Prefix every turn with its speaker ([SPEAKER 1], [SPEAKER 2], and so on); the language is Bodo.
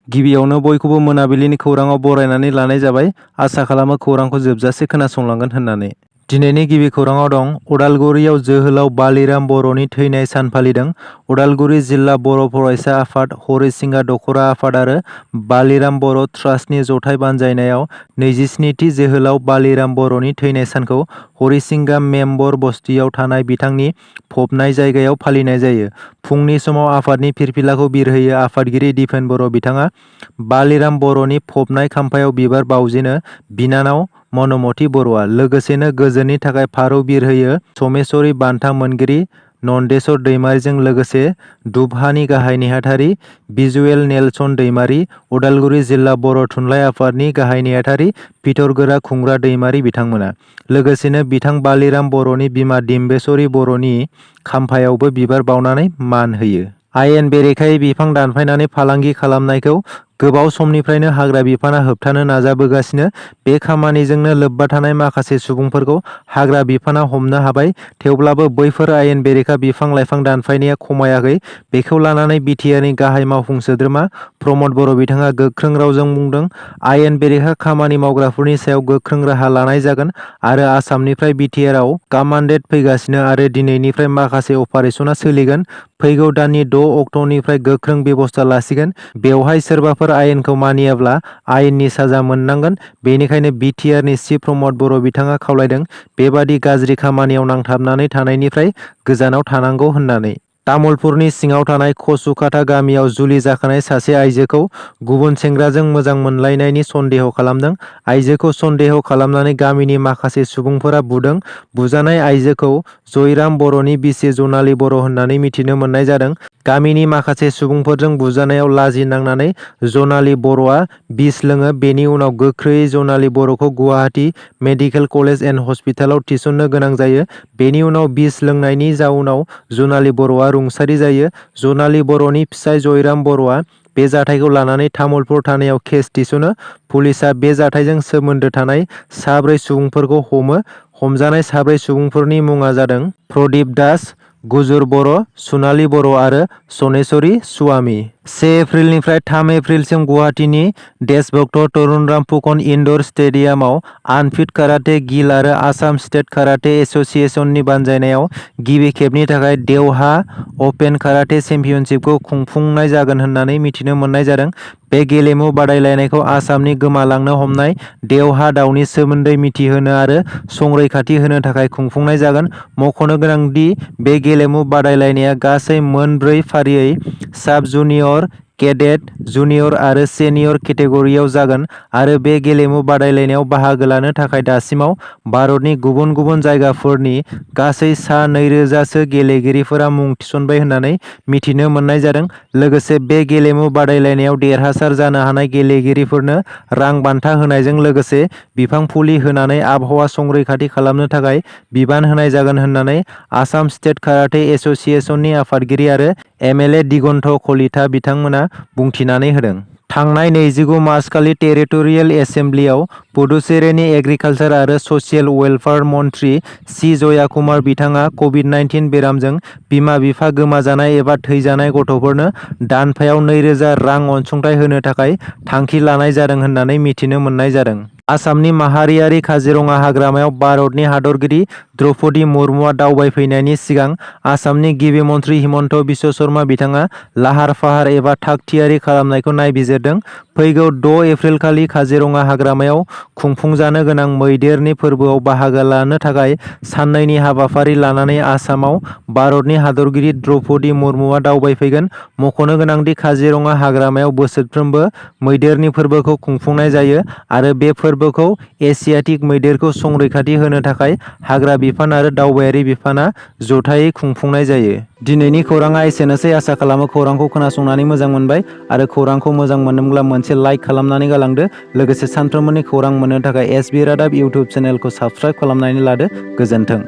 [SPEAKER 1] गिबियावनो बयखौबो मोनाबिलिनि खौराङाव बरायनानै लानाय जाबाय। आसा खालामो खौरांखौ जोबजासे खोनासंलांगोन होननानै। दिनैनि गिबि खौराङाव दं उदालगुरियाव जोहोलाव बालिराम बर'नि थैनाय सान फालिदों। उदालगुरि जिल्ला बर' फरायसा आफाद, हरिसिंगा दखरा आफाद आरो बालिराम बर' ट्रास्टनि जथाइ बानजायनायाव 27थि जोहोलाव बालिराम बर'नि थैनाय सानखौ हरिसिंगा मेम्बर बस्तियाव थानाय बिथांनि फबनाय जायगायाव फालिनाय जायो। फुंनि समाव आफादनि फिरफिलाखौ बिरहोयो आफादगिरि दिपेन बर' बिथाङा बालिराम बर'नि फबनाय खाम्फायाव बिबार बावजेनो बिनानाव मनमति बर'आ। लोगोसेनो गोजोननि थाखाय फारौ बिरहोयो समेश्वरी बान्था मोनगिरि नन्देस्वर दैमारिजों लोगोसे दुबहानि गाहाइ नेहाथारि भिजुएल नेलसन दैमारि, उदालगुरि जिल्ला बर' थुनलाइ आफादनि गाहाइ नेहाथारि पितरगोरा खुंग्रा दैमारि बिथांमोना। लोगोसेनो बिथां बालिराम बर'नि बिमा डिम्बेश्वरी बर'नि खाम्फायावबो बिबार बावनानै मान होयो। आयेन बेरेखायै बिफां दानफायनानै फालांगि खालामनायखौ गोबाव समनिफ्रायनो हाग्रा बिफाना होबथानो नाजाबोगासिनो। बे खामानिजोंनो लोब्बा थानाय माखासे सुबुंफोरखौ हाग्रा बिफाना हमनो हाबाय। थेवब्लाबो बैफोर आयेन बेरेखा बिफां लाइफां दानफायनाया खमायाखै। बेखौ लानानै बिटिआरनि गाहाइ मावफुं सोद्रोमा प्रमद बर' बिथाङा गोख्रों रावजों बुंदों, आयेन बेरेखा खामानि मावग्राफोरनि सायाव गोख्रों राहा लानाय जागोन आरो आसामनिफ्राय बिटिआरआव कामान्डेट फैगासिनो आरो दिनैनिफ्राय माखासे अपारेसना सोलिगोन। फैगौ दाननि 6 अक्ट'निफ्राय गोख्रों बेबस्था लासिगोन। बेवहाय सोरबाफोर आयेनखौ मानियाब्ला आयेननि साजा मोननांगोन। बेनिखायनो बिटिआरनि चिफ प्रमद बर' बिथाङा खावलायदों बेबादि गाज्रि खामानियाव नांथाबनानै थानायनिफ्राय गोजानाव थानांगौ होननानै। तामुलपुरनि सिङाव थानाय खसुकाटा गामियाव जुलि जाखानाय सासे आइजोखौ गुबुन सेंग्राजों मोजां मोनलायनायनि सन्देह खालामदों। आइजोखौ सन्देह खालामनानै गामिनि माखासे सुबुंफोरा बुदों। बुजानाय आइजोखौ जयराम बर'नि बिसि जनालि बर' होननानै मिथिनो मोननाय जादों। गामिनि माखासे सुबुंफोरजों बुजानायाव लाजि नांनानै जनालि बर'आ बिस लोङो। बेनि उनाव गोख्रैयै जनालि बर'खौ गुवाहाटी मेडिकेल कलेज एन्ड हस्पिटालाव थिसननो गोनां जायो। बेनि उनाव बिस लोंनायनि जाउनाव जनालि बर'आ रुंसारि जायो। जनालि बर'नि फिसाय जयराम बर'आ बे जाथायखौ लानानै तामुलपुर थानायाव केस थिसनो। पुलिसआ बे जाथायजों सोमोन्दो थानाय 4 सुबुंफोरखौ हमो। हमजानाय 4 सुबुंफोरनि मुङा जादों प्रदीप दास, गुजुर बर', सुनालि बर' आरो सनेश्वरी स्वामी। 1 एप्रिलनिफ्राय 3 एप्रिलसिम गुवाहाटीनि देशभक्त तरुणराम फुकन इनड'र स्टेडियामाव आनफिट काराटे गिल आरो आसाम स्टेट काराटे एस'सिएशननि बानजायनायाव गिबि खेबनि थाखाय देवहा अपेन काराटे चेम्पियनशिपखौ खुंफुंनाय जागोन होननानै मिथिनो मोननाय जादों। बे गेलेमु बादायलायनायखौ आसामनि गोमालांनो हमनाय देवहा दावनि सोमोन्दै मिथिहोनो आरो संरैखाथि होनो थाखाय खुंफुंनाय जागोन। मख'नो गोनांदि बे गेलेमु बादायलायनाया गासै मोन 4 फारियै साब जुनियर, केडेट, जुनियर आरो सेनियर केटेगरियाव जागोन आरो बे गेलेमु बादायलायनायाव बाहागो लानो थाखाय दासिमाव भारतनि गुबुन गुबुन जायगाफोरनि गासै सा 2000 सो गेलेगिरिफोरा मुं थिसनबाय होननानै मिथिनो मोननाय जादों। लोगोसे बे गेलेमु बादायलायनायाव देरहासार जानो हानाय गेलेगिरिफोरनो रां बान्था होनायजों लोगोसे बिफां फुलि होनानै आबहावा संरैखाथि खालामनो थाखाय बिबान होनाय जागोन होननानै आसाम स्टेट काराटे एस'सिएशननि आफादगिरि आरो एमएलए दिगन्त कलिता बिथांमोना बुंथिनानै होदों। थांनाय 29 मार्चखालि टेरिटरियेल एसेम्ब्लियाव पुडुचेरीनि एग्रिकालचार आरो ससियेल वेलफेयार मन्थ्रि सि जया कुमार बिथाङा कभिड-19 बेरामजों बिमा-बिफा गोमाजानाय एबा थैजानाय गथ'फोरनो दानफायाव 2000 रां अनसुंथाइ होनो थाखाय थांखि लानाय जादों होननानै मिथिनो मोननाय जादों। आसामनि माहारियारि काजिरङा हाग्रामायाव भारतनि हादरगिरि द्रौपदी मुर्मुआ दावबायफैनायनि सिगां आसामनि गिबि मन्थ्रि हिमन्त बिश्व शर्मा बिथाङा लाहार-फाहार एबा थाग-थियारि खालामनायखौ नायबिजिरदों। फैगौ 6 एप्रिलखालि काजिरङा हाग्रामायाव खुंफुंजानो गोनां मैदेरनि फोरबोआव बाहागो लानो थाखाय साननैनि हाबाफारि लानानै आसामाव भारतनि हादरगिरि द्रौपदी मुर्मुआ दावबायफैगोन। मख'नो गोनांदि काजिरङा हाग्रामायाव बोसोरफ्रोमबो मैदेरनि फोरबोखौ खुंफुंनाय जायो आरो बे फोरबोखौ एसियाटिक मैदेरखौ संरैखाथि होनो थाखाय हाग्रा बिफान आरो दावबायारि बिफाना जथायै खुंफुंनाय जायो। दिनैनि खौराङा एसेनोसै। आसा खालामो खौरांखौ खोनासंनानै मोजां मोनबाय आरो खौरांखौ मोजां मोनदोंब्ला मोनसे लाइक खालामनानै गालांदो। लोगोसे सानफ्रोमबोनि खौरां मोननो थाखाय एसबि रादाब इउटुब चेनेलखौ साबस्क्राइब खालामनानै लादो। गोजोन्थों।